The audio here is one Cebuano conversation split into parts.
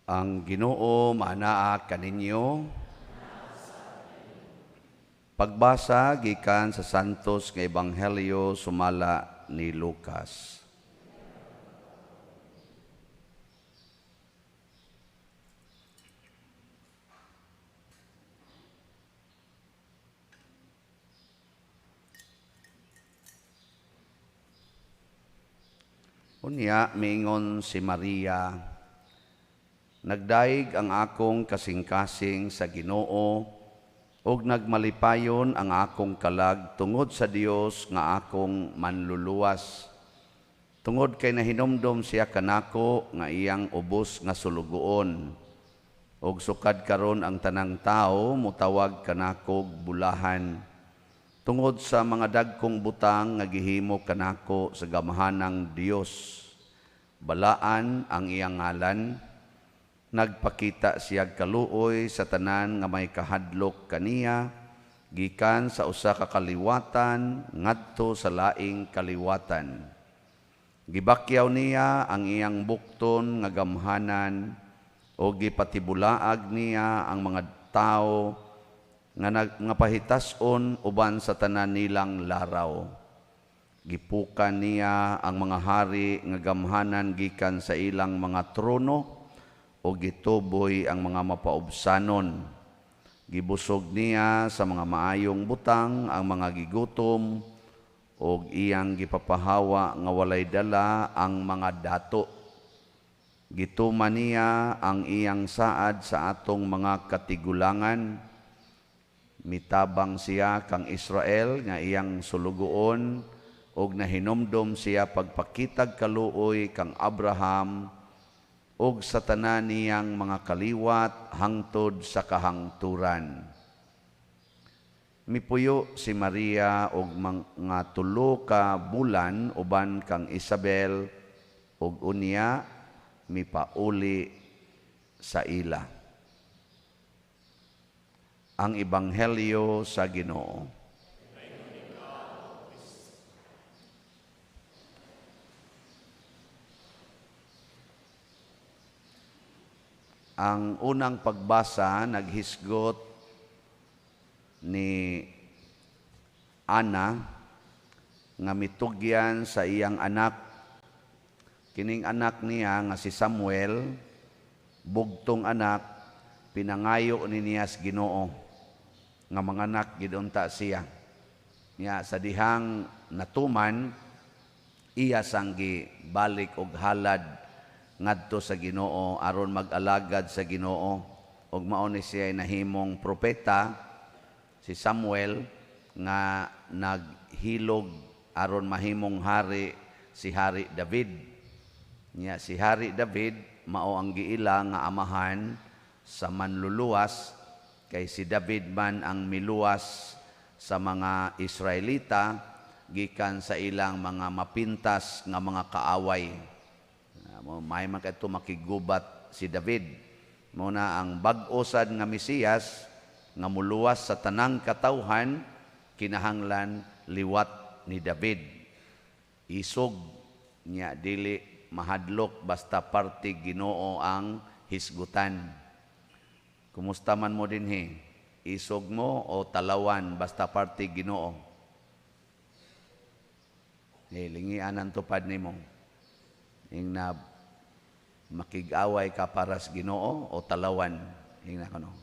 Ang Ginoo maanaa kaninyo. Pagbasa gikan sa Santos nga Ebanghelyo sumala ni Lucas. Unya miingon si Maria, nagdaig ang akong kasing-kasing sa Ginoo ug nagmalipayon ang akong kalag tungod sa Dios nga akong manluluwas. Tungod kay nahinumdom siya kanako nga iyang ubos nga sulugoon. Ug sukad karon ang tanang tawo motawag kanakog bulahan. Tungod sa mga dagkong butang nga gihimo kanako sa gamhanang Dios. Balaan ang iyang ngalan. Nagpakita siya kaluoy sa tanan nga may kahadlok kaniya, gikan sa usa ka kaliwatan ngadto sa laing kaliwatan. Gibakyaw niya ang iyang bukton nga gamhanan o gipatibulaag niya ang mga tawo nga pahitas-on uban sa tanan nilang laraw. Gipukan niya ang mga hari nga gamhanan gikan sa ilang mga trono o gituboy ang mga mapaubsanon. Gibusog niya sa mga maayong butang ang mga gigutom o iyang gipapahawa nga walay dala ang mga dato. Gituma niya ang iyang saad sa atong mga katigulangan. Mitabang siya kang Israel nga iyang sulugoon og nahinumdom siya pagpakitag kaluoy kang Abraham og sa tanan niyang mga kaliwat hangtod sa kahangturan. Mipuyo si Maria og mga 3 ka bulan uban kang Isabel og unya mipauli sa ila. Ang Ebanghelyo sa Ginoo. Ang unang pagbasa naghisgot ni Ana nga mitugyan sa iyang anak. Kining anak niya nga si Samuel, bugtong anak, pinangayo ni niya sa Ginoo nga manganak gid unta siya. Niya sa dihang natuman, iya sang gibalik og halad ngadto sa Ginoo aron mag-alagad sa Ginoo, ug mao ni siya nahimong propeta si Samuel nga naghilog aron mahimong hari si Hari David. Nya si Hari David mao ang giila nga amahan sa manluluwas, kay si David man ang miluwas sa mga Israelita gikan sa ilang mga mapintas nga mga kaaway. May man kadto makigubat si David. Mao na ang bag-o sad nga Mesiyas nga muluwas sa tanang katawhan kinahanglan liwat ni David. Isog niya dili mahadlok basta parte Ginoo ang hisgutan. Kumusta man mo dinhi? Isog mo o talawan basta parte Ginoo? Lingian ang tupad nimo. Ing na makig-away ka para sa Ginoo o talawan, ing na kuno.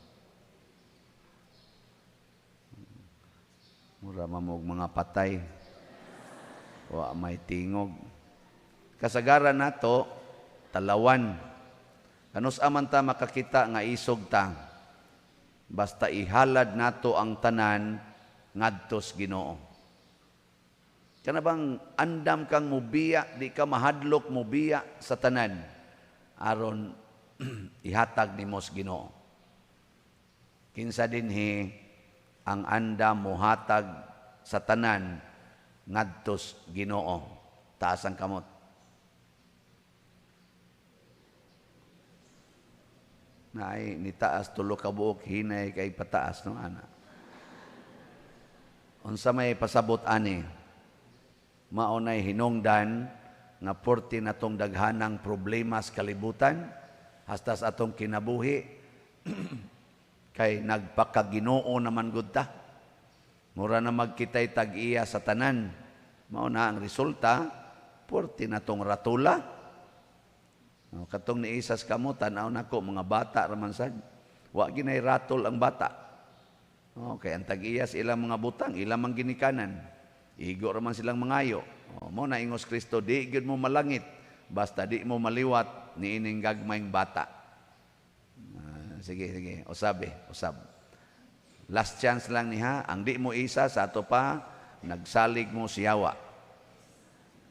Mura mamog mga patay. Wa may tingog. Kasagaran nato talawan. Kanus aman ta makakita nga isog ta. Basta ihalad nato ang tanan ngadtos Ginoo. Kana bang andam kang mubiya, di ka mahadlok mubiya sa tanan aron ihatag nimo sa Ginoo. Kinsa dinhi ang andam mohatag sa tanan ngadtos Ginoo? Taas ang kamot. Naay nitaas tulo ka buok, hinay kay pataas no ana. Unsa may pasabot ani? Mao nay hinungdan nga porti natong daghanang problema sa kalibutan, Hasta sa atong kinabuhi kay nagpakaginoo naman gud ta. Mura na magkitay tag-iya sa tanan. Mao na ang resulta, purti na tong ratula. No, katong niisas kamo, tan-aw nako mga bata raman sad. Wa ginay ratol ang bata. No, kay ang tag-iya sa ilang mga butang, ilang mang ginikanan. Igo raman silang mangayo. O, mo na ingos Kristo, di gyud mo malangit basta di mo maliwat niining gagmayng bata. Sige, sige, usab eh, usab. Last chance lang niha, ang di mo isa sa ato pa, nagsalig mo siyawa.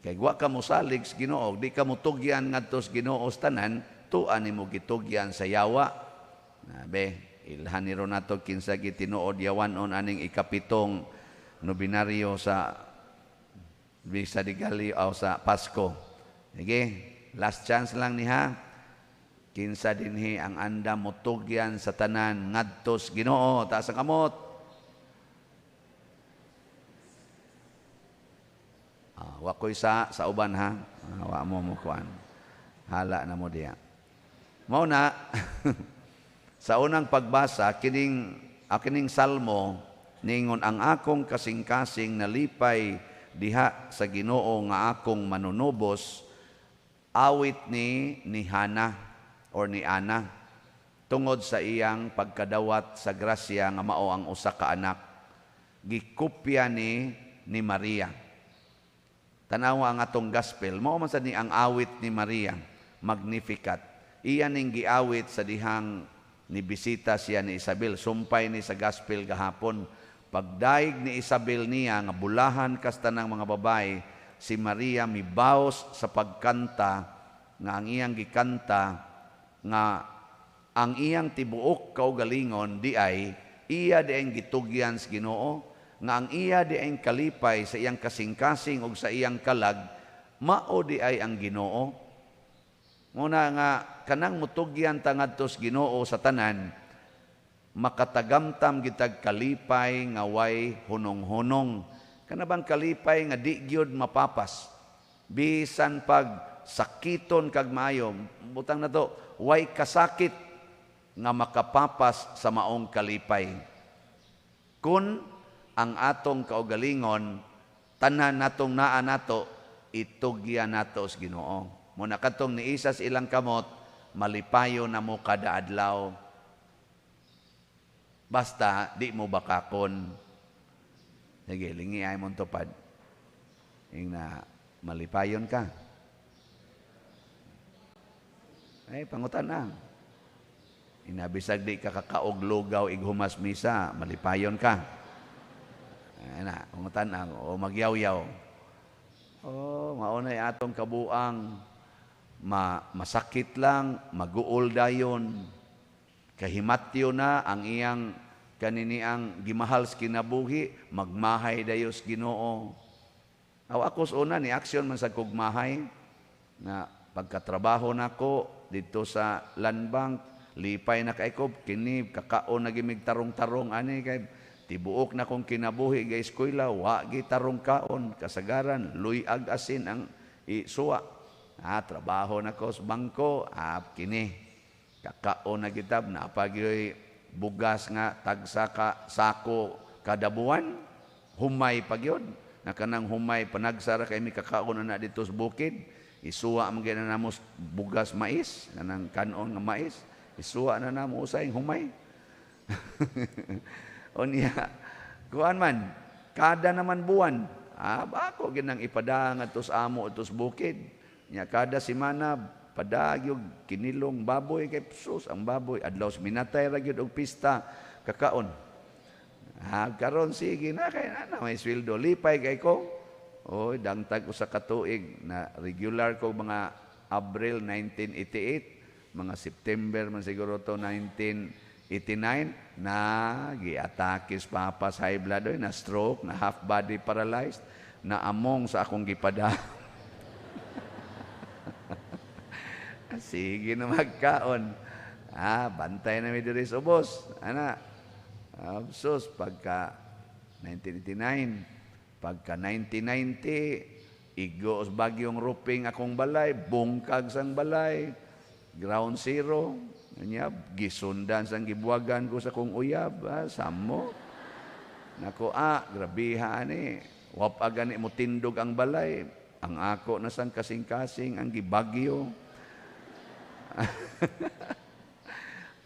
Kay wa ka mo salig sa Ginoo, di ka mo tugyan ngadto sa Ginoo sa tanan, tuan nimo gitugyan sa yawa. Na, be, ilhan ni nato kinsa gitinuod yawanon aning ikapitong nobinaryo sa Bisa di Galio o sa Pasko. Sige, last chance lang niha. Kinsa dinhi ang anda motugyan sa tanan ngadto sa Ginoo, taas ang kamot. Wa ko'y sa uban ha. Wa mo mo kuan. Hala na mo diya. Mao na sa unang pagbasa kining kining salmo ningon ang akong kasing-kasing nalipay diha sa Ginoo nga akong manunubos, awit ni Hana or ni Ana tungod sa iyang pagkadawat sa grasya nga mao ang usa ka anak. Gikopya ni Maria. Tanawa ang atong gospel, mao man sad ni ang awit ni Maria, Magnificat. Iya ning giawit sa dihang ni bisita siya ni Isabel, sumpay ni sa gospel gahapon. Pagdaig ni Isabel niya nga bulahan kasta ng mga babae, si Maria mibaos sa pagkanta nga ang iyang gikanta nga ang iyang tibuok kaugalingon di ay iya di ang gitugyan sa Ginoo, nga ang iya di ang kalipay sa iyang kasing-kasing ug sa iyang kalag mao di ay ang Ginoo. Muna nga kanang mutugyan ta ngadto sa Ginoo sa tanan, makatagamtam gitag kalipay nga way hunong-hunong. Kana bang kalipay nga di gyud mapapas bisan pag sakiton kag maayo, butang na to, way kasakit nga makapapas sa maong kalipay. Kun ang atong kaugalingon tanan natong naa nato itugyan nato sa Ginoo. Muna katong niisas ilang kamot, malipayo na mo kada adlaw. Basta di mo bakakon. Sige, lingi ay mong tupad. Ing na malipayon ka. Ay, pangutan na. Inabisag di ka kakaog lugaw ighumas misa, malipayon ka. Ay na, pangutan na. O magyaw-yaw. O, maunay atong kabuang masakit lang, maguol dayon. Kahimatyo na ang iyang kaniniang gimahal sa kinabuhi, magmahay dayo sa Ginoo. Aw ako sa una ni aksyon man sa kugmahay na pagkatrabaho nako dito sa land bank, lipay na kay ko kini kakaon na gimig tarong-tarong ani kay tibuok na kong kinabuhi ga eskwela, wa gi tarong kaon, kasagaran luyag asin ang isuwa. Trabaho nako sa bangko, kini kakaon na kitab napagyoy bugas nga tagsa ka sako kada buwan, humay pagyod na kanang humay panagsara kay mi kakaon na dito sa bukid, isuwa man gyud na namo bugas mais, kanang kanon nga mais, isuwa na namo usay humay. Unya kuan man kada naman buwan, ako ginang ipada ngadto sa amo dito sa bukid. Nya kada semana padagyog kinilong baboy kay sus ang baboy adlaw minatay ra gyud og pista kakaon. Karon sige na kay na may sweldo, lipay kay ko. Oy, dangtag usa ka tuig na regular ko mga Abril 1988, mga September man siguro to 1989 na giatake sa papa sa high blood, oy, na stroke, na half body paralyzed, na among sa akong gipada. Sige na magkaon. Bantay na mi diri sa ubos. Ana. Sus, pagka 1989, pagka 1990, igo sa bagyong ruping akong balay, bungkag sang balay. Ground zero, nya gisundan sang gibuwagan ko sa kong uyab, samo. Nako, grabiha ani. Wa pa gani mo tindog ang balay. Ang ako na sang kasing-kasing ang gibagyo.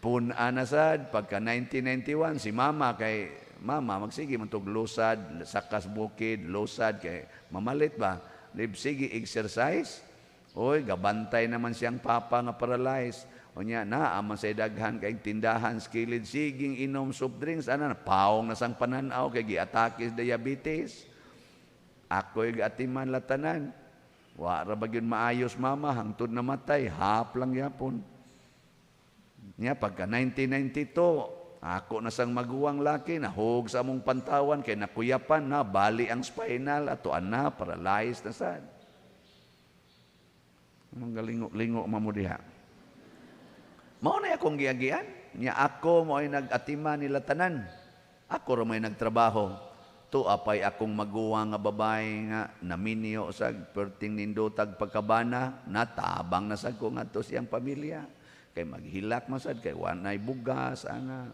Pun-a na sad pagka 1991 si mama, kay mama magsige man tog lusad, sakas bukid, lusad kay mamalit ba. Lib sige exercise. Oy, gabantay naman siyang papa nga paralyzed. Unya na aman sa daghan kay tindahan sa kilid, siging inom soft drinks ana, paong na sang pananaw kay giatake sa diabetes. Ako'y giatiman latanan. Wa ra ba gyud maayos mama hangtod namatay, hap lang yapon. Nya pagka 1992, ako na sang maguwang laki nahug sa among pantawan kay nakuyapan na bali ang spinal ato ana, paralyzed na sad. Anong galingo-lingo mamo diha? Mao na akong giagian. Nya ako mo ay nag-atima nila tanan. Ako ra may nagtrabaho. Tuapay akong maguwang nga babae nga naminyo sa perting nindotag pagkabana, natabang na sad ko ngadto siyang pamilya. Kay maghilak man sad kay wanay bugas ana.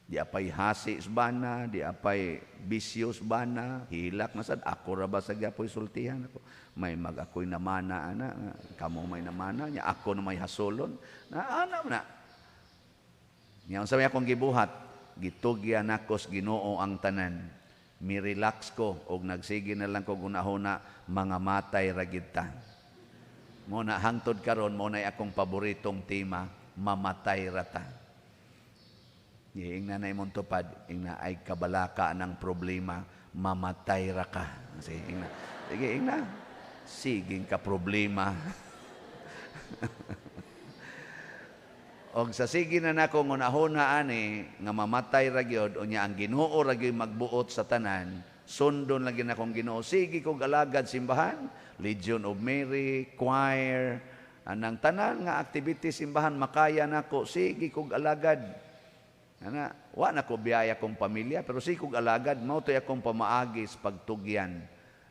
Di apay hasi bana, di apay bisyos bana, hilak man sad ako ra ba sa gyapoy sultihan ako. May mag ako'y namana ana, kamo may namana, nya ako na may hasolon. Na ana na. Nya unsa may akong gibuhat, gitugyan nako sa Ginoo ang tanan. Mi-relax ko og nagsige na lang ko gunahuna, mga matay ra gid ta. Mo na hangtod karon mo na akong paboritong tema, mamatay ra ta. Ingna na imong tupad, ingna ay kabalaka ng problema, mamatay ra ka. Sige, ingna. Sige, ingna. Siging ka problema. Og sa sige na nako ngunahuna ani nga mamatay ra gyud, unya ang Ginoo ra gyud magbuot sa tanan, sundon lagi na akong Ginoo. Sige kog alagad simbahan, Legion of Mary, choir, anang tanan nga activity simbahan makaya nako, sige kog alagad. Ana, wa na ko biyaya kong pamilya, pero sige kog alagad, mao to'y akong pamaagi sa pagtugyan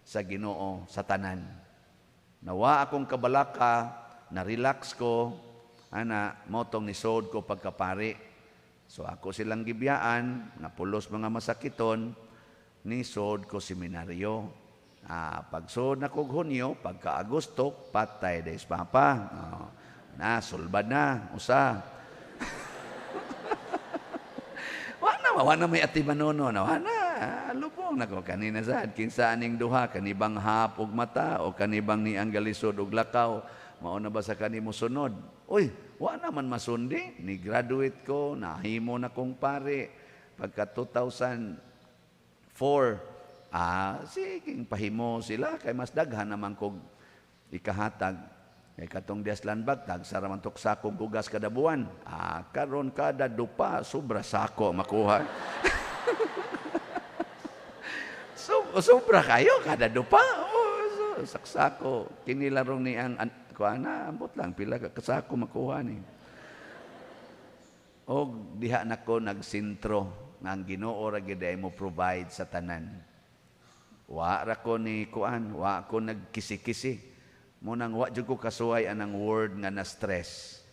sa Ginoo sa tanan. Nawa akong kabalaka, na-relax ko, ana, mao tong nisod ko pagkapari. So ako silang gibiyaan, napulos mga masakiton, nisod ko seminaryo. Pagsod na kog Hunyo, pagka Agosto, patay des papa. Oh, na, sulbad na, usa. Wa na may atimanono, na, wa na, lubong na ko kanina sad, kinsa aning duha, kanibang hap og mata, o kanibang ni ang galisod og lakaw, mao na ba sa kanimo sunod? Uy, wa naman masundi, ni graduate ko, nahimo na kong pare, pagka 2004, sige, pahimo sila, kay mas daghan naman kog ikahatag. Kay katong Dias Landbag, tagsa ra man tok sakong bugas kada buwan. Karon kada dupa, sobra sako makuha. So, sobra kayo kada dupa. Oh, so, saksako. Kinilarong ni ang, kuha na, ambot lang, pila ka kasako makuha ni. Og diha nako nagsintro nga ang Ginoo ra gyud ay mo provide sa tanan. Wa ra ko ni kuan, wa ko nagkisi-kisi. Munang wa jud ko kasuway anang word nga na stress.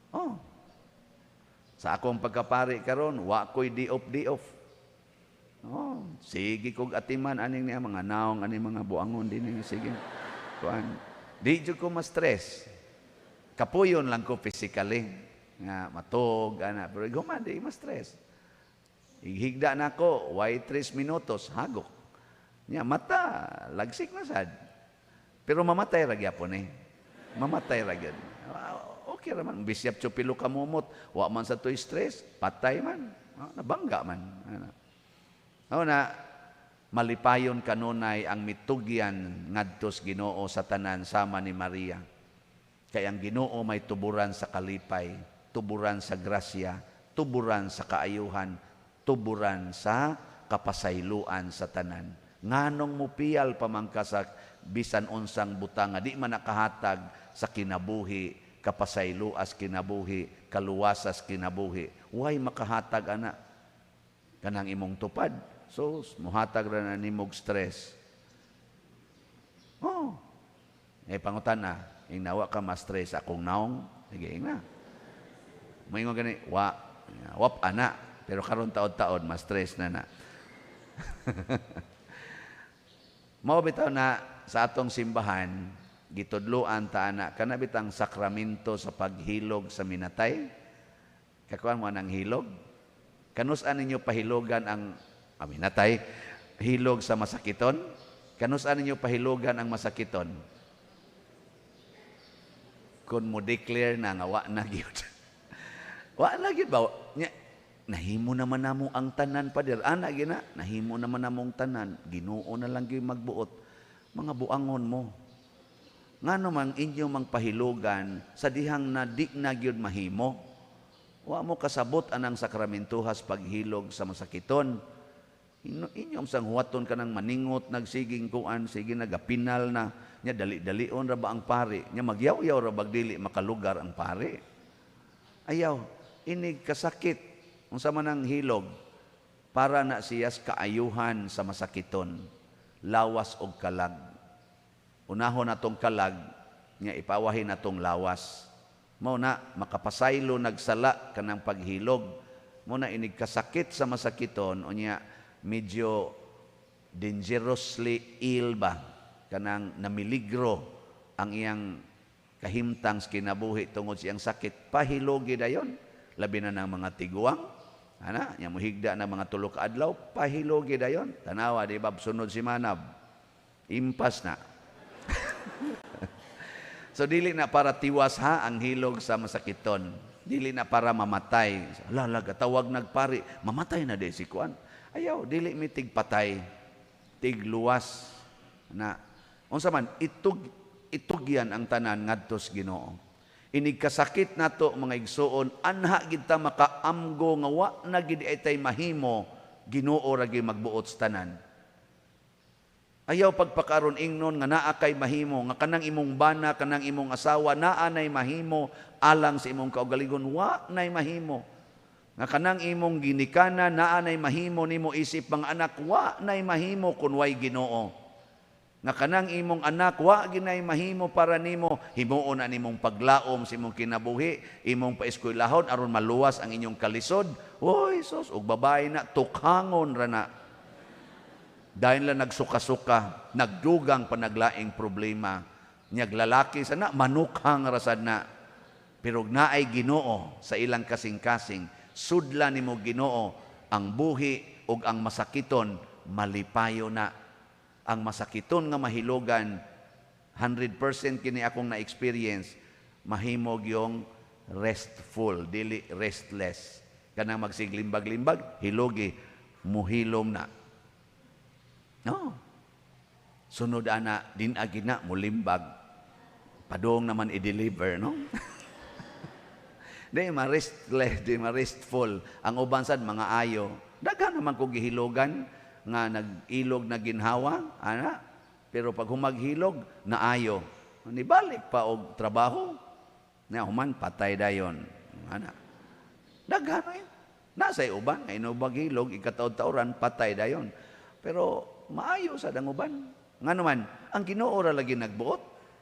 Oh. Sa akong pagkapari karon, wa ko'y di off di off. Oh, sige kog atiman aning niya mga naong aning mga buangon dinhi, sige. Kuan, di jud ko ma-stress. Kapuyon lang ko physically nga matog ana, pero human di ma-stress. Ighigda nako, way 3 minutos hagok. Nya mata lagsik na sad. Pero mamatay ra gyapon eh. Mamatay ra gyud. Okay ra man bisyap pilo ka mumot, wa man sa toy stress, patay man. Nabangga man. Ana. Mao na malipayon kanunay ang mitugyan ngadtos Ginoo sa tanan sama ni Maria. Kay ang Ginoo may tuburan sa kalipay, tuburan sa grasya, tuburan sa kaayuhan, tuburan sa kapasayloan sa tanan. Nganong mupiyal pamangka sa bisan unsang butang nga di man nakahatag sa kinabuhi, kapasayloas kinabuhi, kaluwasas kinabuhi. Way makahatag ana kanang imong tupad. So muhatag ra na nimog stress. Oh. Pangutan na, Ingna, wa ka ma-stress akong naong. Sige, ingna. Moingon gani, wa. Wap ana. Pero karon taod-taod, ma-stress na na. Mao bitaw na sa atong simbahan, gitudloan ta ana, kana bitang sakramento sa paghilog sa minatay. Kakuan mo ang hilog? Kanus-an ninyo pahilogan ang minatay? Hilog sa masakiton? Kanus-an ninyo pahilogan ang masakiton? Kung mo declare na nga wa na gyud. Wa na gyud ba? Nya, nahimo naman namo ang tanan, pader. Ana gina, nahimo naman namong tanan. Ginoo na lang gyud magbuot. Mga buangon mo. Ngano mang inyo mang pahilogan sa dihang na di na gyud mahimo? Wa mo kasabot anang sakramentuhas paghilog sa masakiton. Inyong sang huwaton ka ng maningot, nagsiging kuan, sige nagapinal na, nya dali-dalion ra ba ang pari, nya magyaw-yaw ra bag dili makalugar ang pari. Ayaw, inig kasakit, unsa man ang hilog, para na siyas kaayuhan sa masakiton, lawas og kalag. Unahon natong kalag, nya ipawahin natong lawas. Mao na, makapasaylo nagsala kanang paghilog. Mao na inig kasakit sa masakiton, unya, medyo dangerously ill ba, kanang namiligro ang iyang kahimtang sa kinabuhi tungod siyang sakit, pahilogi dayon. Labi na ng mga tiguang, ana, nya mohigda na mga 3 ka adlaw, pahilogi dayon. Tanawa, di ba, sunod si Manab, impas na. So dili na para tiwas ha ang hilog sa masakiton. Dili na para mamatay. Lalaga, tawag nagpari, mamatay na di si kuan. Ayaw, dili mi tigpatay, tigluwas na. Unsa man, itugyan ang tanan ngadto sa Ginoo. Inig kasakit nato mga igsuoon, anha gid ta makaamgo nga wa na gid ay mahimo, Ginoo ra gyud magbuot sa tanan. Ayaw pagpakaron ingnon nga naa kay mahimo, nga kanang imong bana, kanang imong asawa, naa nay mahimo alang sa imong kaugalingon, wa nay mahimo. Nga kanang imong ginikana, naa nay mahimo nimo isip mga anak, wa nay mahimo kun way Ginoo. Nga kanang imong anak, wa ginay mahimo para nimo, himuon na nimong paglaom sa imong kinabuhi, imong paeskwelahon aron maluwas ang inyong kalisod. Oy sus, og babae na tukhangon ra na. Dahil lang nagsuka-suka, nagdugang panaglaing problema. Nyag lalaki sana, manukhang rasad na. Pero naay Ginoo sa ilang kasing-kasing, sudla nimo Ginoo ang buhi ug ang masakiton, malipayo na. Ang masakiton nga mahilogan, 100% kini akong na-experience, mahimog yung restful, dili restless. Kanang magsiglimbag-limbag, hilogi, muhilom na. No. Sunod ana, din agi na, mulimbag. Padong naman i-deliver, no? Di ma-restless, di ma-restful. Ang uban sad, mga ayo. Daghan naman kong gihilogan nga nag-ilog na ginhawa, ana. Pero pag humaghilog, naayo. Nibalik pa og trabaho. Na human, patay dayon. Ana. Daghan na yun. Nasa'y uban, nga inubag hilog, ikataod-taoran, patay dayon. Pero maayo sa dang uban. Nga naman, ang Ginoo ra lagi nagbuot.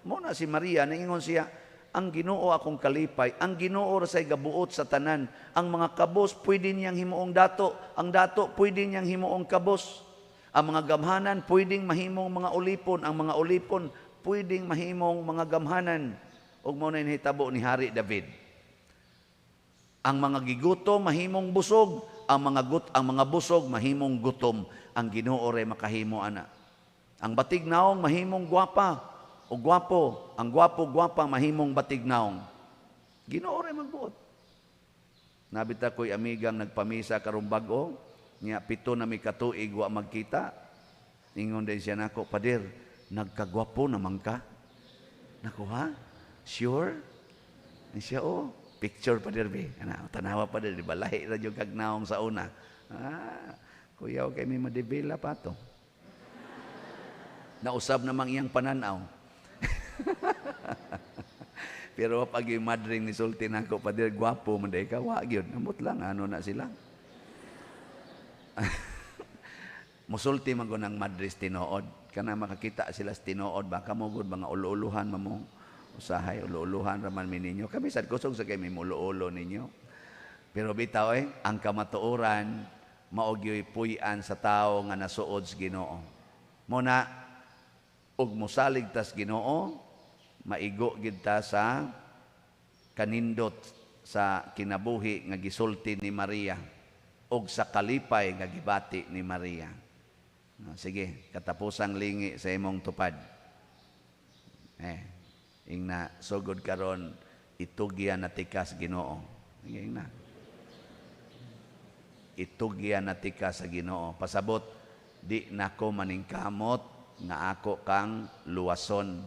Muna si Maria, naingon siya, ang Ginoo akong kalipay, ang Ginoo ra say gabuot sa tanan. Ang mga kabos pwede niyang himuong dato, ang dato pwede niyang himuong kabos. Ang mga gamhanan pwedeng mahimong mga ulipon, ang mga ulipon pwedeng mahimong mga gamhanan. Ug mao na hitabo ni Hari David. Ang mga gigutom mahimong busog, ang mga busog mahimong gutom. Ang Ginoo ray makahimo ana. Ang batig naong mahimong gwapa o gwapo, ang gwapo gwapa mahimong batig naong. Ginoo ray magbuot. Nabita ko'y amigang nagpamisa karong bag-o, nya 7 na mi katuig wa magkita. Ingon din siya nako, "Pader, nagkagwapo naman ka." Nako ha? Sure? Ni siya, oh, picture pader be. Ana, tanawa pader, di ba lahi ra jud kag naong sa una. Ah, kuyaw kay may madebela pa to. Nausab namang iyang pananaw. Pero pag yung madring ni sulti nako, "Pader, gwapo man day ka," wa gyud. Amot lang ano na sila. Musulti man gud ang madres tinuod. Kana makakita sila sa tinuod, baka mo gud mga ulo-uluhan mamo. Usahay ulo-uluhan ra man mi ninyo. Kami sad kusog sa kay mi mulo-ulo ninyo. Pero bitaw eh, ang kamatuoran mao gyoy puy-an sa tawo nga nasuod sa Ginoo. Mo na ug mosalig tas Ginoo, maigo gid ta sa kanindot sa kinabuhi nga gisulti ni Maria ug sa kalipay nga gibati ni Maria. Sige, katapusang lingi sa imong tupad. Eh, ingna sugod karon itugyan na tika sa Ginoo. Sige, ingna. Itugyan na tika sa Ginoo. Pasabot, di nako maningkamot nga ako kang luwason.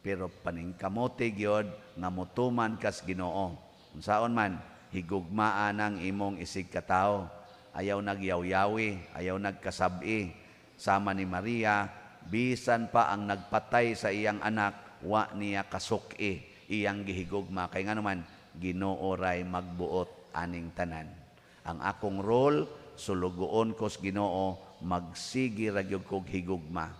Pero paningkamote gyud nga motuman kas Ginoo. Unsaon man, higugmaa ng imong isig katawo. Ayaw nagyawyawi, ayaw nagkasabi. Sama ni Maria, bisan pa ang nagpatay sa iyang anak, wa niya kasuki iyang gihigugma. Kay nga naman, Ginoo ray magbuot aning tanan. Ang akong role, sulugoon ko sa Ginoo, magsigi ra gyud kog higugma.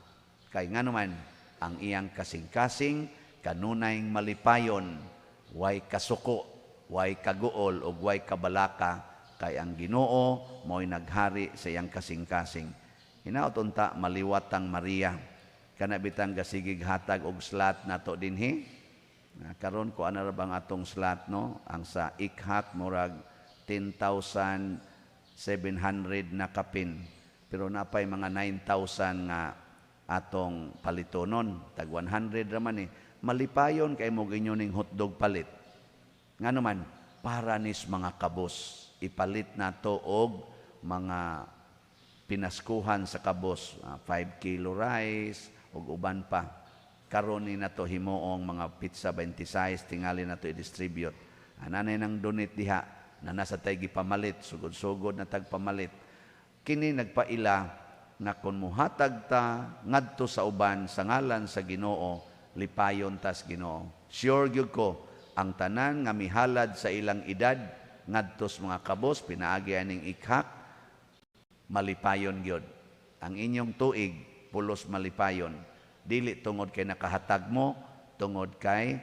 Kay nga naman, ang iyang kasing-kasing, kanunay malipayon, way kasuko, way kaguol, ug way kabalaka, kay ang Ginoo mo'y naghari sa iyang kasing-kasing. Hinaot unta maliwat ang Maria. Kana bitang gasigig hatag og slot nato dinhi. Karon ko ana ra bang atong slot, no? Ang sa ikhak murag 10,700 na kapin. Pero napay mga 9,000 nga atong palitonon. Tag 100 ra man eh. Malipayon kay mo inyo ning hotdog palit. Ngano man, para nis mga kabos. Ipalit nato og mga pinaskuhan sa kabos, 5 kilo rice ug uban pa. Karon ni nato himuong mga pizza 26 tingali nato i-distribute. Ananay nang donate diha na nasa tay gipamalit, sugod-sugod na tagpamalit. Kini nagpaila nga kon muhatag ta ngadto sa uban sa ngalan sa Ginoo, lipayon tas Ginoo. Sure gyud ko ang tanan nga mihalad sa ilang edad ngadto sa mga kabos pinaagi aning ikhak, malipayon gyud. Ang inyong tuig pulos malipayon. Dili tungod kay nakahatag mo, tungod kay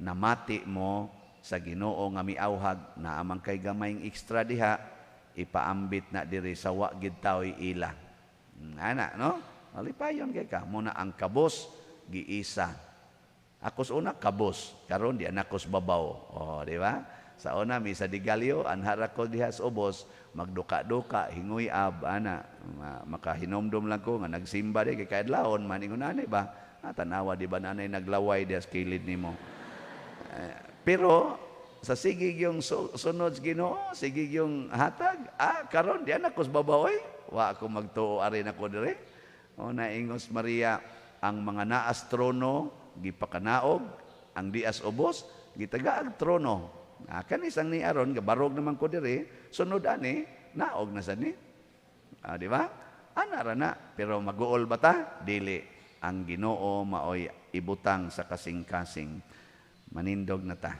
namati mo sa Ginoo nga miawhag na amang kay gamayng extra diha, ipaambit na diri sa wa gid taoy ila. Ana, no? Malipayon kay ka. Muna ang kabos giisa. Ako sa una kabos, karon di anak ko sa babaw. Oh, di ba? Sa una mi sa Digalyo, anhara ko diha sa ubos, magduka-duka, hingoy ab ana, makahinomdom lang ko nga nagsimba di kay kaadlawon man ingon ani ba? Ah, tanawa di ba nanay naglaway diha sa kilid nimo. Pero sa sige yung sunod sa Ginoo, sige yung hatag, karon di anak ko sa babaw oy. Wa ako magtuo arin ako dire. O naingos Maria, ang mga naas trono gipakanaog, ang dias ubos gitagaag trono. Kanisang ni aron gabarog naman ko dire, sunod ani naog na sad ni. Di ba? Ana ra na, pero maguol ba ta? Dili. Ang Ginoo maoy ibutang sa kasing-kasing. Manindog na ta.